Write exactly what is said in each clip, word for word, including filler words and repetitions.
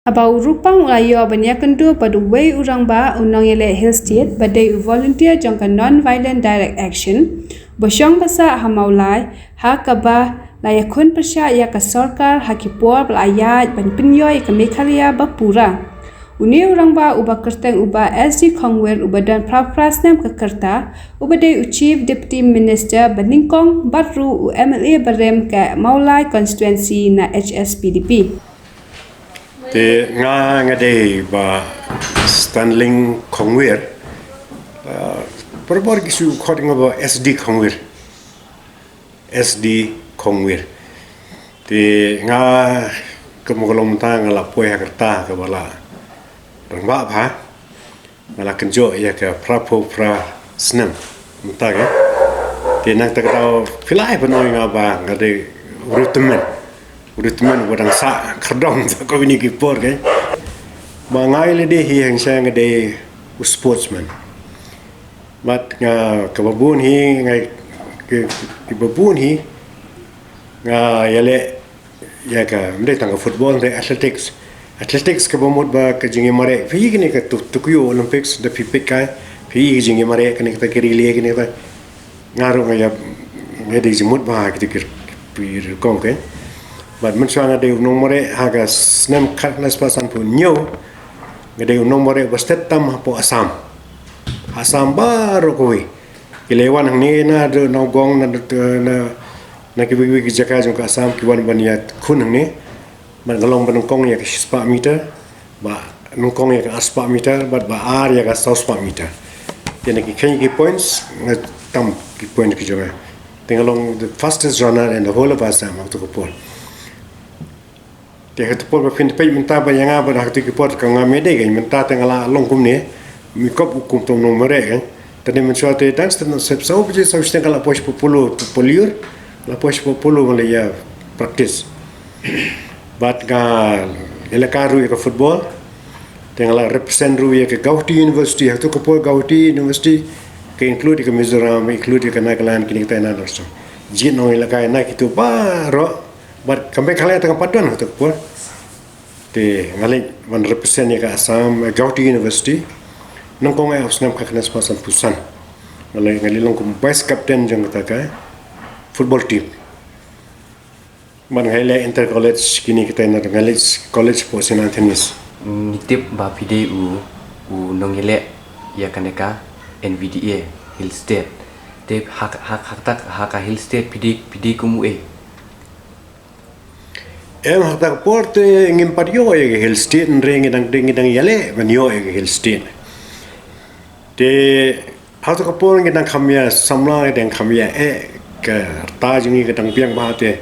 Haba u Rupang u la ïoh ban ïakynduh bad uwei u rangbah u nongïaleh Hill State ba dei u volunteer jong ka Non-Violent Direct Action ba shong ba sah ha Mawlai, ha kaba la ïakhun pyrshah ïa ka sorkar ha ki por ba la ïaid ban pynïoh ïa ka Meghalaya ba pura. Une u rangbah uba kyrteng u Bah S D Khongwir uba don phra phra snem ka rta, uba dei u Chief Deputy Minister ba nyngkong bad ruh u M L A ba rem ka Mawlai constituency na H S P D P. Te nga nga dei Bah Stanling Khongwir. Uh, Perbor ki shu khot nga Bah S D Khongwir. S D Khongwir. Te nga ka mo ka long mynta nga la poi ha ka rta kaba la rangbah bha. Nga la kynjoh ïa ka phra phew phra snem mynta ka. Te nangta ka daw phi lah ban ong ïa nga ba nga dei u riewtymmen. U riewtymmen uba dang sah khyrdom sa ko ini ki por ka. Ba nga ïa lade hi hangta nga dei u sportsman. Bad nga kaba bun hi nga ki, kiba bun hi nga ïaleh ïa ka, ym dei tang ka football, ym dei, athletics. Athletics kaba mut ba ka jingïamareh. Phi ïohi kane ka To-, Tokyo Olympics da phi peit kai. Phi ïohi ka jingïamareh kane kata ki relay kane kata. Nga ruh nga ïa, nga dei jingmut ba ha kita ki, ki rukom ke. Bad mynshuwa nga dei u nongmareh ha ka snem khatkhyndai spah sanphew hynñiew. Nga dei u nongmareh ba stet tam hapoh Assam. Assam baroh kawei. Ki la wan hangne na Nowgong na, na, na kiwei kiwei ki jaka jong ka Assam ki wan ban ïakhun hangne. Bad nga long ba nyngkong ïa ka shispah meter, ba nyngkong ïa ka arspah meter, bad ba ar ïa ka sawspah meter. Te na ki kheiñ ki points nga tam ki points ki jong nga. Te nga long the fastest runner in the whole of Assam ha kato ka por. Te ha kato ka por ba phin peit mynta ba ïa nga ba ha kato ka por ka nga mih dei ka mynta te nga la long kumne. Mi kop u kum tong nongmareh ka. Te ne mynshuwa te dang stet sep saw baje saw shiteng ka la poi shapoh polo, polo lyiur. La poi shapoh polo nga la ïa practice. Bad nga ïalehkai ruh ïa ka football. Te nga la represent ruh ïa ka Gauhati University, ha kato ka por Gauhati University ka include ïa ka Mizoram, include ïa ka Nagaland, kine kita ïa na North. Jied nongïalehkai na kito baroh. Bad ka Meghalaya te nga pat don ha kato ka por. Te nga leit ban represent ïa ka Assam, eh, Gauhati University. Nyngkong eh ha u snem khatkhyndai spah sanphew san. Nga leit, nga leit long kum vice captain jong kata ka football team. Bad nga leit inter college kine kita ïa na nga leit college hapoh Saint Anthony's. Ngi tip ba phi dei u, u nongïaleh ïa kane ka N V D A Hill State. Te ha, ha, ha kata, ha ka Hill State phi dei, phi dei kum uei? Em, ha kata ka por te ngim pat ïoh ïa ka Hill State, hynrei ngi dang, ngi dang ïaleh ban ïoh ïa ka Hill State. Te ha kata ka por ngi dang kham ïa samla, ngi dang kham ïa eh, ka rta jong ngi ka dang biang bha te.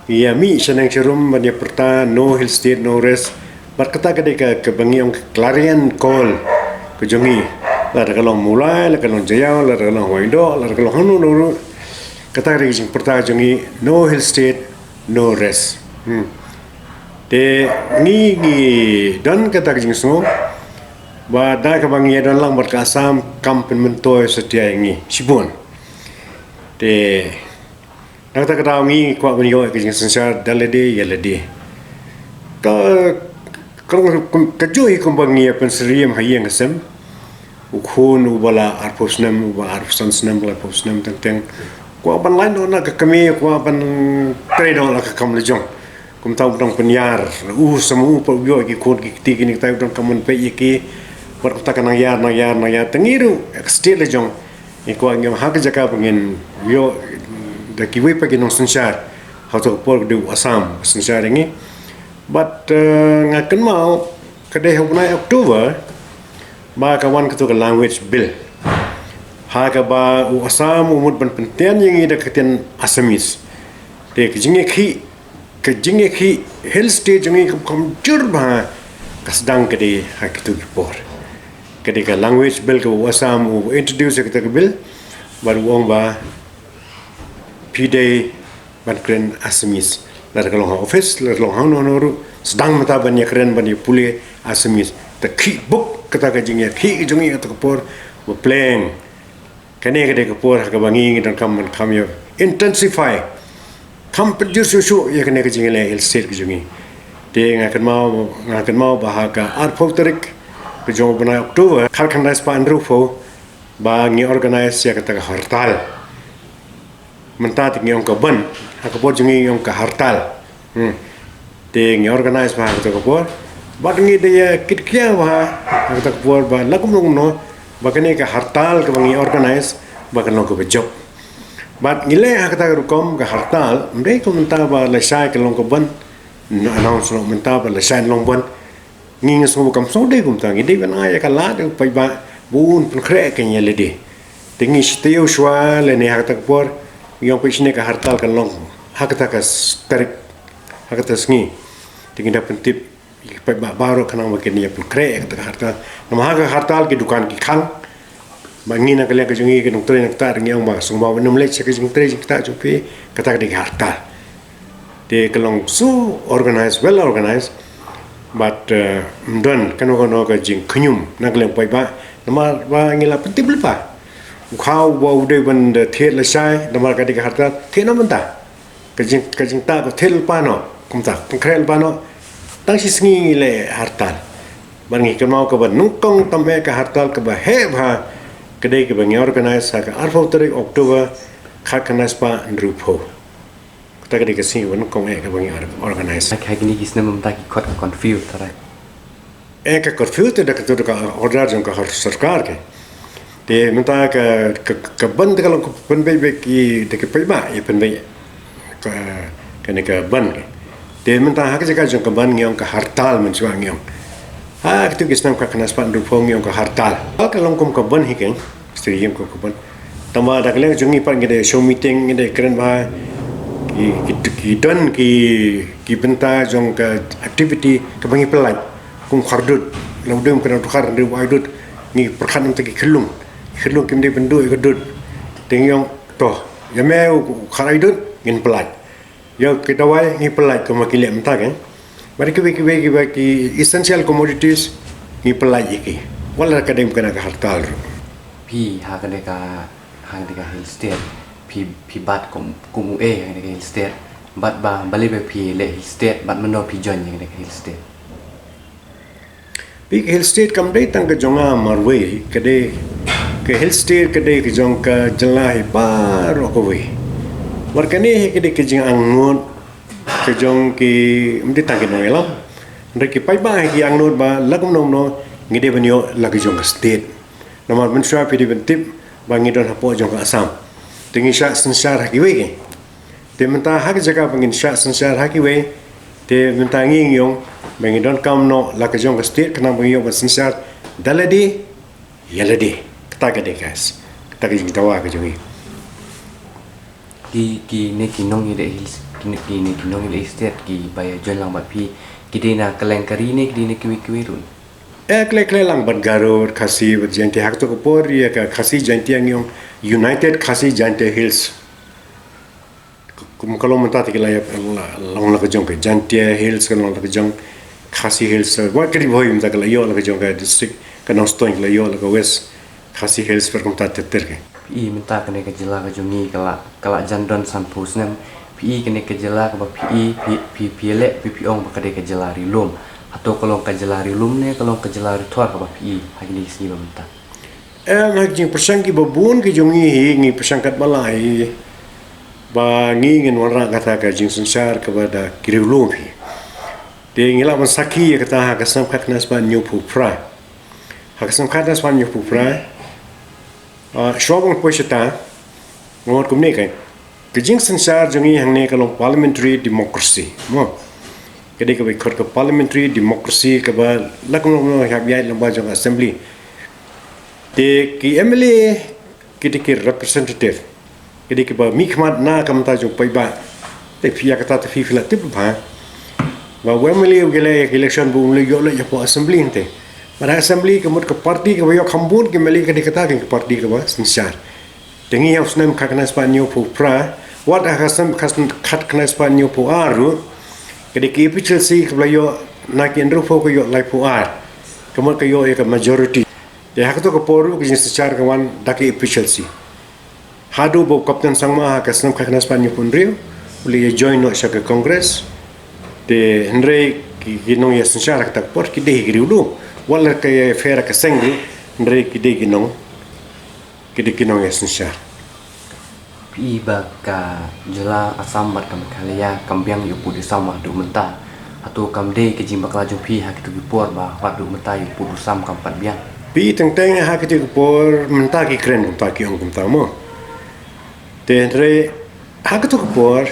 Ngi ïa mih shaneng sharum ban ïa pyrta no Hill State, no rest. Bad kata ka dei ka, kaba ngi ong ka clarion call ka jong ngi. Lada ka long Mawlai, lada ka long Jaïaw, lada ka long Hawaiïngdoh, lada ka long hangno hangno ruh. Kata ka dei ka jingpyrta jong ngi, no Hill State, no rest. Hmm. Te ngi, ngi don kata ka jingsngew ba da kaba ngi ïa don lang bad ka Assam kam pynmyntoi satia ïa ngi shibun. Te na kata ka daw ngi kwah ban ïoh ïa ka jingsynshar da lade ïa lade. Ka, ka, ka, kajuh hi kumba ngi ïa pynsyriem ha ïing ha sem. U khun uba la arphew snem, uba arphew san snem, laiphew snem teng teng. Kwah ban lait noh na ka kmie, kwah ban trei noh la ka kam la jong. Kumta u dang pynïar, u sa ma u pat u ïoh ïa ki khun ki kti kine kita u dang kam ban peit ïa ki. Bad kumta ka nang ïar, nang ïar, nang ïar. Te ngi ruh, ka state la jong. Ngi kwah ngi ha ka jaka ba ngin ïoh da kiwei pat ki nongsynshar. Ha kato ka por ka dei u Assam, synshar ïa ngi. Bad, eh, nga kynmaw, ka dei ha u bnai October, ba ka wan kato ka language bill. Ha kaba u Assam u mut ban pyntian ïa ngi da ka ktien Assamese. Te ka jingïakhih, ka jingïakhih Hill State jong ngi kam, kam jur bha ka sdang ka dei ha kito ki por. Ka dei ka language bill kaba u Assam u introduce ïa kata ka bill, bad u ong ba phi dei ban kren Assamese. Lada ka long ha office, lada ka long hangno hangno ruh, sdang mynta ban ïa kren ban ïa pule Assamese. Te khih buk kata ka jingïakhih ka jong ngi ha kata ka por, ba pleng. Kane ka dei ka por ha kaba ngi ngi donkam ban kham ïa intensify. Kham pynjur shuh shuh ïa kane ka jingïaleh Hill State ka jong ngi. Te nga kynmaw, nga kynmaw ba ha ka arphew tarik ka jong u bnai October, khatkhyndai spah hynriewphew, ba ngi organize ïa kata ka hartal. Mynta te ngi ong ka bandh, ha ka por jong ngi ngi ong ka hartal. Hmm. Te ngi organize bha ha kata ka por. Bad ngi da ïa kit khia bha ha kata ka por ba la kumno kumno ba kane ka hartal kaba ngi organize ba kan long kaba jop. Bad ngi leh ha kata ka rukom ka hartal, ym dei kumta ba lashai ka long ka bandh, announce noh mynta ba lashai long bandh. Ngi, ngi sngew ba kam sngewdei kumta, ngi dei ban ai ïa ka lad ïa u paidbah ba un pynkhreh ïa ka ïa lade. Te ngi shi taïew shuwa lane ha kata ka por ngi ong phi shane ka hartal kan long ha kata ka s-, tarik, ha kata sngi. Te ngi da pyntip ïa ki paidbah baroh khnang ba kin ïa pynkhreh ïa kata ka hartal. Namar ha ka hartal ki dukan ki khang. Ba ngi na ka liang ka jong ngi ki nongtrei nongktah ngi ong ba sngewbha ba nym leit sha ka jingtrei jingktah jong phi, kata ka dei ka hartal. Te ka long so organized, well organized. Bad, eh, ym don kano kano ka jingkhñium na ka liang paidbah. Namar ba ngi la pyntip lypa. U khaw ba u dei ban da thied lashai, namar ka dei ka hartal, thied noh mynta. Ka jing, ka jingktah ka thied lypa noh, kumta, pynkhreh lypa noh. Tang shi sngi ngi leh hartal. Bad ngi kynmaw kaba nyngkong tam eh ka hartal kaba heh bha ka dei kaba ngi organize ha ka arphew tarik October khatkhyndai spah hynriewphew. Kata ka dei ka sngi ba nyngkong eh kaba ngi or-, organize. Ha kine ki snem mynta ki khot ka curfew, tara. Eh, ka curfew te da ka, te da ka order jong ka har-, sorkar ke. Te mynta ka, ka, ka bandh te ka long ka pynbeit beit ki, da ki paidbah ïa pynbeit ka, kane ka bandh ke. Te mynta ha ka jaka jong ka bandh ngi ong ka hartal, mynshuwa ngi ong. Ha kito ki snem khatkhyndai spah hynriewphew ngi ong ka hartal. Ha ka long kum ka bandh hi ke. Stadium ka, ka bandh. Tangba da ka liang jong ngi pat ngi da show meeting, ngi da kren bha ki, ki, ki don ki, ki bynta jong ka activity kaba ngi pyllait. Kum khar dud, la u dum ka dang khar, ngi u ai dud, ngi pyrkhat namar ki khyllung. Khyllung kim dei ban duh ïa ka dud. Te ngi ong, to, ïa me u khar ai dud ngin pyllait. Ïa ki dawai ngi pyllait kumba ki leh mynta ke. Bad kiwei kiwei kiwei ki essential commodities ngi pyllait ïa ki. Wat la ka dei kane ka hartal ruh. Phi ha kane ka, ha kane ka Hill State, phi, phi bat kum, kum u A ha kane ka Hill State. Bad ba, balei ba phi leh Hill State, bad mynno phi join ïa kane ka Hill State. Phi, ka Hill State kam dei tang ka jong nga marwei, ka dei, ka Hill State ka dei ka jong ka jylla hi baroh kawei. Bad kane hi ka dei ka jingangnud ka jong ki, ym dei tang ki nongïalam. Hynrei ki paidbah hi ki angnud ba la kumno kumno ngi dei ban ïoh la ka jong ka state. Namar mynshuwa phi dei ban tip ba ngi don hapoh jong ka Assam. Te ngi shah synshar ha kiwei ki. Te mynta ha ka jaka ba ngin shah synshar ha kiwei, te mynta ngi ngi ong ba ngi donkam noh la ka jong ka state khnang ba ngi ïoh ban synshar da lade ïa lade. Kata ka dei ka, kata ka jingdawa ka jong ngi. Ki, kine ki nongïaleh Hills, kine, kine ki nongïaleh state kiba ïa join lang bad phi, ki dei na kylleng ka ri ne ki dei na kiwei kiwei ruh? Eh, khlem khlem lang bad Garo, bad Khasi, bad Jaintia, ha kato ka por ïa ka Khasi Jaintia ngi ong United Khasi Jaintia Hills. Kum ka long mynta te ki la ïa, la, long la ka jong ka Jaintia Hills, ka long la ka jong Khasi Hills, wat ka Ri Bhoi mynta ka la ïoh la ka jong ka district, ka Nongstoiñ ka la ïoh la ka West Khasi Hills, bad kumta ter ter ki. Phi i mynta kane ka jylla ka jong ngi ka la, ka la jan don sanphew snem. Phi i kane ka jylla kaba phi i, phi, phi, phi leh, phi, phi ong ba ka dei ka jylla ri lum. Hato ka long ka jylla ri lum ne ka long ka jylla ri thor kaba phi i ha kine ki sngi ba mynta? Em, ha ki jingpyrshang kiba bun ki jong ngi hi, ngi pyrshang katba lah hi ba ngi ngin wanrah kata ka jingsynshar kaba da ki ri lum hi. Te ngi lah ban sakhi ïa kata ha ka snem khatkhyndai spah hynñiewphew phra. Ha ka snem khatkhyndai spah hynñiewphew phra. Ah, shuwa ban poi shata, nga ong kumne ka, ka jingsynshar jong ngi hangne ka long parliamentary democracy. Mo. Ka dei kaba khot ka parliamentary democracy kaba la kumno kumno hap ïaid lyngba jong ka assembly. Te ki M L A ki dei ki representative. Ki dei kiba mihkhmat na ka bynta jong paidbah. Te phi ïa kata te phi phi la tip bha ba u M L A u ïaleh ïa ka election ba u leh ïoh leh ïa ka assembly te. Bad ha assembly ka mut ka party kaba ïoh kham bun ki M L A ka dei kata ka party kaba synshar. Te ngi ha u snem khatkhyndai spah hynñiewphew phra, wat ha ka snem khat, khatkhyndai spah hynñiewphew ar ruh, ka dei ka A P H L C kaba la ïoh na ki hynriewphew ka ïoh laiphew ar. Ka mut ka ïoh ïa ka majority. Te ha kato ka por ruh ka jingsynshar ka wan da ka A P H L C. Haduh ba u Captain Sangma ha ka snem khatkhyndai spah hynñiewphew hynriew u la ïa join noh sha ka Congress. Te hynrei Ki nongïasynshar ha kata ka por ki dei ki riewlum. Wat la ka ïa fair ka seng ruh, hynrei ki dei ki nong, ki dei ki nongïasynshar. Phi i ba ka jylla Assam bad ka Meghalaya kam biang ïa u pud u sam haduh mynta. Hato kam dei ka jingbakla jong phi ha kito ki por ba haduh mynta ïa u pud u sam kam pat biang? Phi i teng teng ha kito ki por mynta ki kren kumta, ki ong kumta mo. Te hynrei ha kito ki por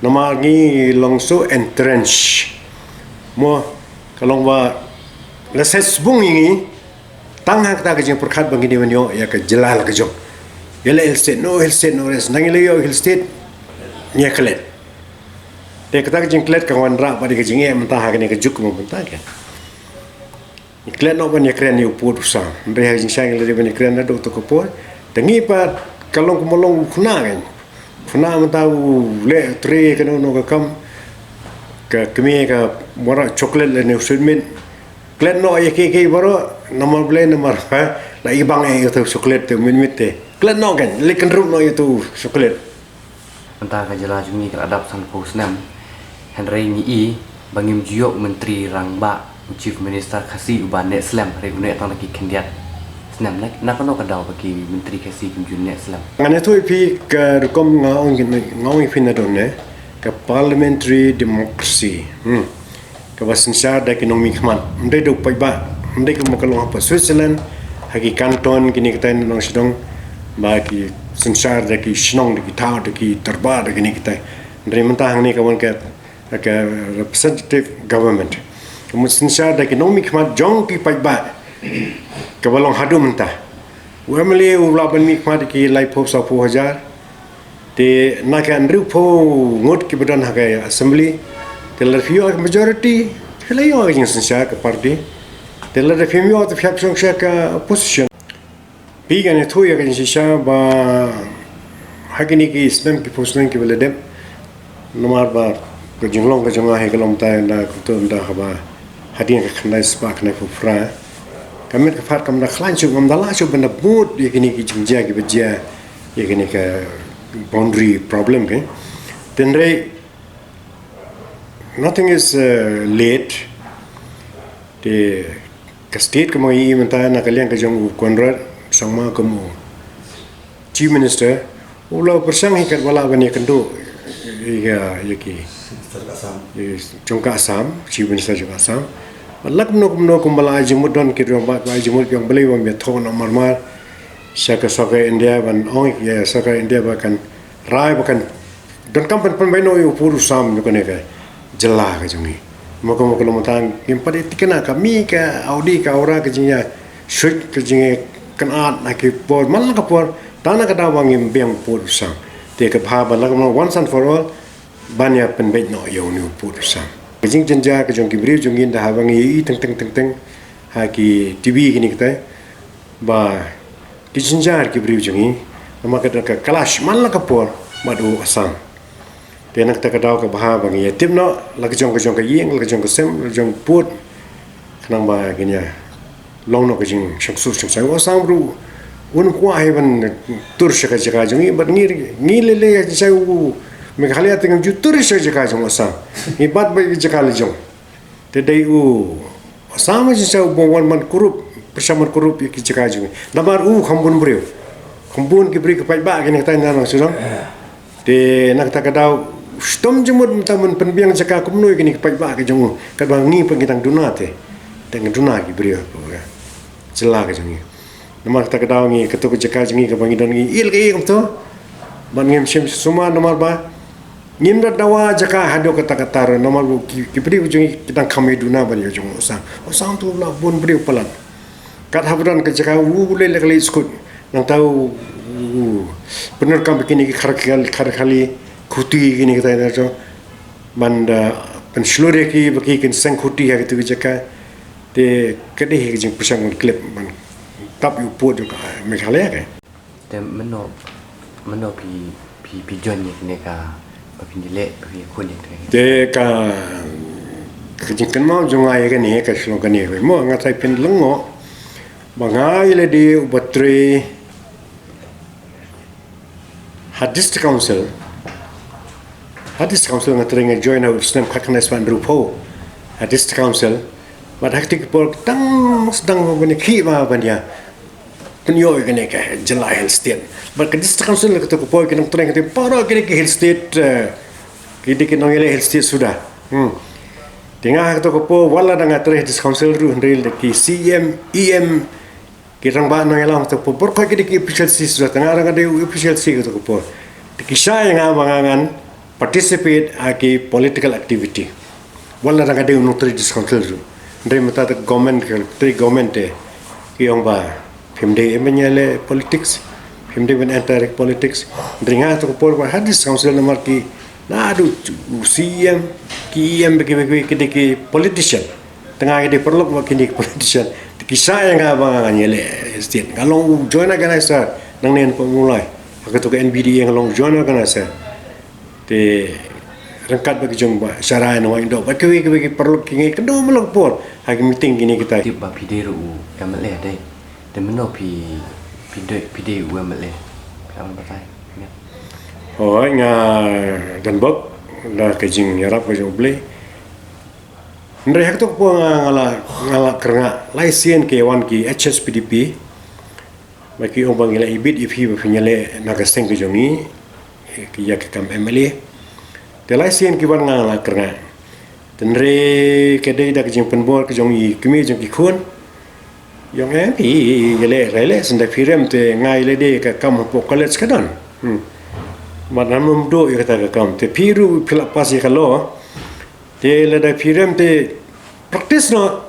namar ngi long so entrenched mo, ka long ba la set sbung ïa ngi tang ha kata ka jingpyrkhat ba ngi dei ban ïoh ïa ka jylla la ka jong. Ïa la Hill State, no Hill State, no rest. Nang ïa la ïoh Hill State, ngi ïa klet. Te kata ka jingklet ka wanrah bad ka jingeh mynta ha kane ka juk ka mynta ka. Ngi klet noh ban ïa kren ïa u pud u sam. Hynrei ha ka jingshai ngi la dei ban ïa kren naduh to ka por. Te ngi pat ka long kumba long u khynnah kan. Khynnah mynta u leh trei kano kano ka kam. Ka kmie ka wanrah chocolate lane u sweet mix. Klet noh ïa kiei kiei baroh, namar balei, namar ha la i bang ïa uto u chocolate te mynmiet te. Klet noh kan, leit kynrup noh ïa uto u chocolate. Mynta ka jylla jong ngi ka la dap sanphew snem. Hynrei ngi i ba ngim ju ïoh myntri rangbah, u Chief Minister Khasi uba neh slem, hynrei u neh tang da ki khyndiat snem. Na, na kano ka daw ba ki myntri Khasi kim ju neh slem? Ngan ïathuh ïa phi ka rukom nga ong, nga ong ïa phi naduh ne, ka parliamentary democracy. Hmm. Kaba synshar da ki nongmihkhmat, ym dei da u paidbah, ym dei kumba ka long hapoh Switzerland, ha ki canton kine kitai na nongshong shnong, ba ki synshar da ki shnong, da ki thaw, da ki dorbar, da kine kitai. Hynrei mynta hangne ka wan ka, ka representative government. Ka mut synshar da ki nongmihkhmat jong ki paidbah, kaba long haduh mynta. U M L A u lah ban mihkhmat da ki laiphew sawphew hajar, te na ka hynriewphew ngut kiba don ha ka assembly. Te lada phi ïoh ka majority, phi la ïoh ka jingsynshar ka party. Te lada phim ïoh, te phi hap shong sha ka opposition. Phi, ngan ïathuh ïa ka jingshisha ba ha kine ki snem, ki phew snem kiba la dep. Namar ba ka jinglong ka jong nga hi ka long mynta da kumto, da haba hadien ka khyndai spah khyndaiphew phra, ka met ka phad kam da khlaiñ shuh, ngam da lah shuh ban da bud ïa kine ki jingjia kiba jia ïa kine ka boundary problem ka. Hynrei nothing is, uh, late. Te ka state kaba ngi i mynta na ka liang ka jong u Conrad Sangma kum u Chief Minister, u la pyrshang hi katba lah ban ïakynduh ïa, ïa ki jong ka Assam, Chief Minister jong ka Assam. Bad la kumno kumno kumba la ai jingmut, don ki rangbah ba ai jingmut, ki ong balei bym ïathuh noh marmar sha ka sorkar India, ban ong ïa sorkar India ba kan rai ba kan donkam ban pynbeit noh ïa u pud u sam jong kane ka jylla ka jong ngi. Mo ka, mo ka long mynta ngim pat ïa thikna, ka mih ka audi ka aura ka jingïashoot, ka jingïakynad ha ki por man la ka por, tang na ka daw ba ngim biang pud u sam. Te ka bha ba la ka, once and for all, ban ïa pynbeit noh ïa une u pud u sam. Ka jingjynjar ka jong ki briew jong ngi da haba ngi i teng teng teng teng ha ki T V kine kitai, ba ki jynjar ki briew jong ngi, namar ka, ka clash man la ka por bad u Assam. Te na kata ka daw ka bha ba ngi ïa tip noh, la ka jong ka jong ka ïing, la ka jong ka sem, la ka jong pud, khnang ba ngin ïa long noh ka jingsngewsuk sngewsai. U Assam ruh un kwah hi ban tur sha ka jaka jong ngi, bad ngi, ngi lei lei sha u Meghalaya te ngim ju tur sha ka jaka jong u Assam. Ngi bat bad ka jaka la jong. Te dei u Assam jong sha u bym wan ban kurup, pyrshang ban kurup ïa ki jaka jong ngi. Namar u kham bun briew, kham bun ki briew ki paidbah kine kitai na nongshong shnong. Te na kata ka daw u shitom jingmut mynta ban pynbiang jaka kumno ïa kine ki paidbah ki jong u, katba ngi pat ngi dang duna te, dang duna ki briew hapoh ka jylla ka jong ngi. Namar kata ka daw ngi, kato ka jaka jong ngi kaba ngi don, ngi ïeit lehkai kumto. Bad ngim shym sumar namar ba ngim da dawa jaka haduh katta katta ruh, namar ba ki, ki briew jong ngi ki dang kham ïa duna bad ïa u jong u Assam. U Assam to u la bun briew palat. Kat haba don ka jaka u leit la ka leit skud. Nangta u, u pyndonkam ïa kine ki khar khali, khar khali khuti kine kitai na jong. Ban da pynshlur ïa ki ba ki kin seng khuti ha kito ki jaka. Te ka dei hi ka jingpyrshang ban klet ban tap ïa u pud jong ka Meghalaya ka. Te mynno, mynno phi, phi, phi join ïa kane ka, ba phin ïaleh, ba phin ïakhun ïa kane? Te ka, ka jingkynmaw jong nga ïa kane, ka shlong kane, mo nga trai phin lyngngoh ba nga ïa lade uba trei ha District Council. Ha District Council nga trei, nga join ha u snem khatkhyndai spah hynriewphew. ha District Council. Bad ha kito ki por tang sdang ban ïa khih ba ban ïa pynïoh ïa kane ka jylla Hill State. Bad ka District Council kito ki por ki nongtrei kito para kine ki Hill State, eh, ki dei ki nongïaleh Hill State suda. Hmm. Te nga ha kito ki por wat la dang nga trei District Council ruh hynrei da ki C M, E M, ki rangbah nongïalam kito ki por, por ki dei ki official seat suda, te nga dang nga dei official seat kito ki por. Te ki shah ïa nga ba nga ngan participate ha ki political activity. Wat la dang nga dei u nongtrei District Council ruh. Hynrei mynta te government, ka trei government te ki ong ba phim dei ban ïaleh politics, phim dei ban enter politics. Hynrei nga ha kito ki por ba ha District Council namar ki naduh u C M, ki E M, ki, ki, ki, ki dei ki politician. Te nga ki dei paralok ba kine ki politician. Te ki shah ïa nga ba nga ngan ïaleh state. Nga long u joint organizer nangne na Hapoh Mulai. Ha kato ka N B D A nga long joint organizer. Te ryngkat bad ki jong ba Sharai Nongwaiñ Doh bad kiwei kiwei ki paralok ki, nga ïakynduh man la ka por ha ki meeting kine kita. Tip ba phi dei ruh u M L A dei. Te mynno phi, phi dei, phi dei u M L A? Phi ong batai. Hooid, nga don bok da ka jingïarap ka jong U Blei. Hynrei ha kato ka por nga, nga la, nga la kyrngah lai sien ki wan ki H S P D P. Ba ki ong ba ngi la ibit ïa phi ba phin ïaleh na ka seng ka jong ngi, ki ïa ka kam M L A. Te lai sien ki wan nga la kyrngah. Hynrei ka dei da ka jingpynbor ka jong i kmie jong ki khun. Ïong em phi ïaleh, ïaleh, senda phi rem te nga ïaleh dei ka kam hapoh college ka don. Hmm. Bad ngan ym duh ïa kata ka kam. Te phi ruh phi la pass ïa ka law. Te lada phi rem te practice noh.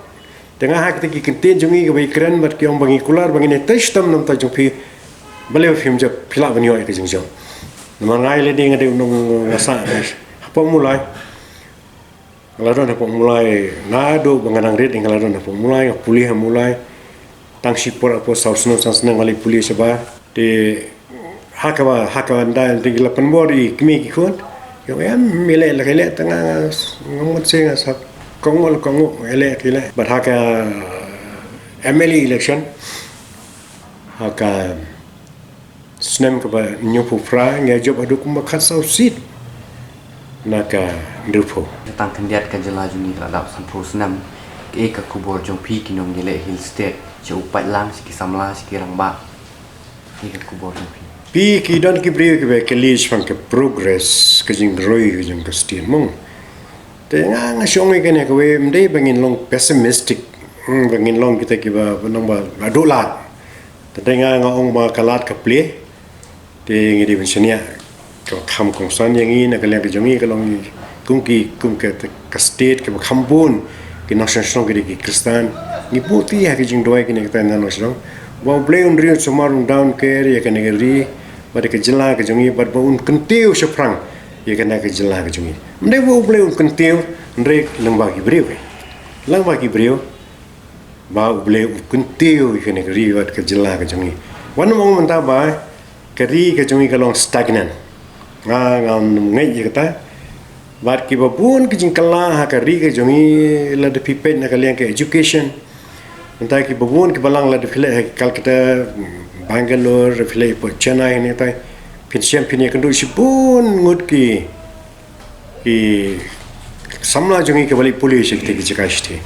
Te nga ha kita ki kyntien jong ngi kiba ïakren bad ki ong ba ngi kular ba ngin ïatrei shitom na bynta jong phi. Balei ba phim jop phi lah ban ïoh ïa ka jingjop. Namar nga ïaleh dei nga dei u nong nga sah hapoh Mulai. Nga la don hapoh Mulai naduh ba nga dang rit nga la don hapoh Mulai, nga pule ha Mulai. Tang shipor hapoh saw snem san snem nga la pule shabar. Te ha kaba, ha kaba ynda te ki la pynbor ïa i kmie ki khun. Ïong em ïaleh la ka ïaleh te nga, nga, nga mut seh nga sa kohnguh la kohnguh ïaleh ka ïaleh. Bad ha ka M L A election ha ka snem kaba hynñiewphew phra nga jop haduh kumba khatsaw seat na ka hynriewphew. Tang khyndiat ka jylla jong ngi ka la dap sanphew snem. Kaei ka khubor jong phi ki nongïaleh Hill State, sha u paidlang, sha ki samla, sha ki rangbah? Kaei ka khubor jong phi? Phi, ki don ki briew kiba kylli shaphang ka progress ka jingroi ka jong ka state mo. Te nga, nga shong ïa kane kawei, ym dei ba ngin long pessimistic. Hmm, ba ngin long kita kiba, ba nang ba, ba duh lad. Te dei nga, nga ong ba ka lad ka plie. Te ngi dei ban shaniah. Ka kham kongsan ïa ngi na ka liang ka jong ngi ka long kum ki, kum ka, ka state kaba kham bun ki nongshong shnong ki dei ki Khristan. Ngi buh ti ha ki jingduwai kine kita na nongshong. Ba U Blei un ri un sumar un down care ïa kane ka ri bad ka jylla ka jong ngi bad ba un kyntiew shaphrang ïa kane ka jylla ka jong ngi. Ym dei ba U Blei un kyntiew, hynrei lyngba ki briew. Lyngba ki briew. Ba U Blei u kyntiew ïa kane ka ri bad ka jylla ka jong ngi. Wat nym ong mynta ba ka ri ka jong ngi ka long stagnant. Nga, ngam ngeit ïa kata. Bad kiba bun ki jingkylla ha ka ri ka jong ngi lada phi peit na ka liang ka education. Mynta kiba bun kiba lang lada phi leit ha Calcutta, Bangalore, phi leit hapoh Chennai ne tai. Phin shem phin ïakynduh shibun ngut ki ki samla jong ngi kiba leit pule sha kita ki jaka shatei.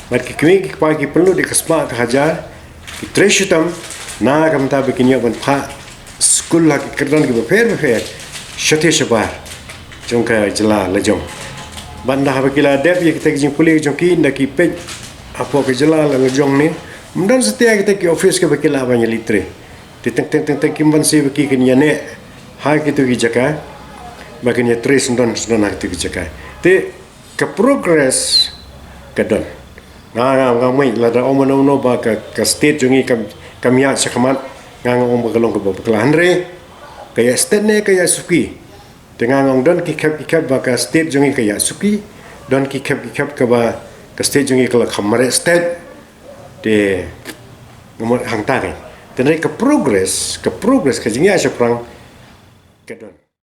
Bad ki kmie ki kpa ki pynlut ïa ka spah ka hajar, ki trei shitom na ka bynta ba kin ïoh ban phah skul ha ki kyrdan kiba pher ba pher shatei shabar jong ka jylla la jong. Bad ynda haba ki la dep ïa kita ki jingpule jong ki, ynda ki peit hapoh ka jylla la jong ne, ym don satia kita ki office kiba ki lah ban ïaleit trei. Te teng teng teng teng kim banse ba ki kin ïaneh ha kito ki jaka ba kin ïatrei syndon syndon ha kito ki jaka. Te ka progress ka don. Nga, nga, nga mut lada ong mano mano ba ka, ka state jong ngi kam, kam ïaid shakhmat, nga, nga ong ba ka long kaba bakla, hynrei ka ïaid stet ne ka ïaid suki. Te nga, nga ong don ki khep ki khep ba ka state jong ngi ka ïaid suki, don ki khep ki khep kaba ka state jong ngi ka la kham mareh stet. Te nga mut hangta kein. Te hynrei ka progress, ka progress ka jingïaid shaphrang ka don.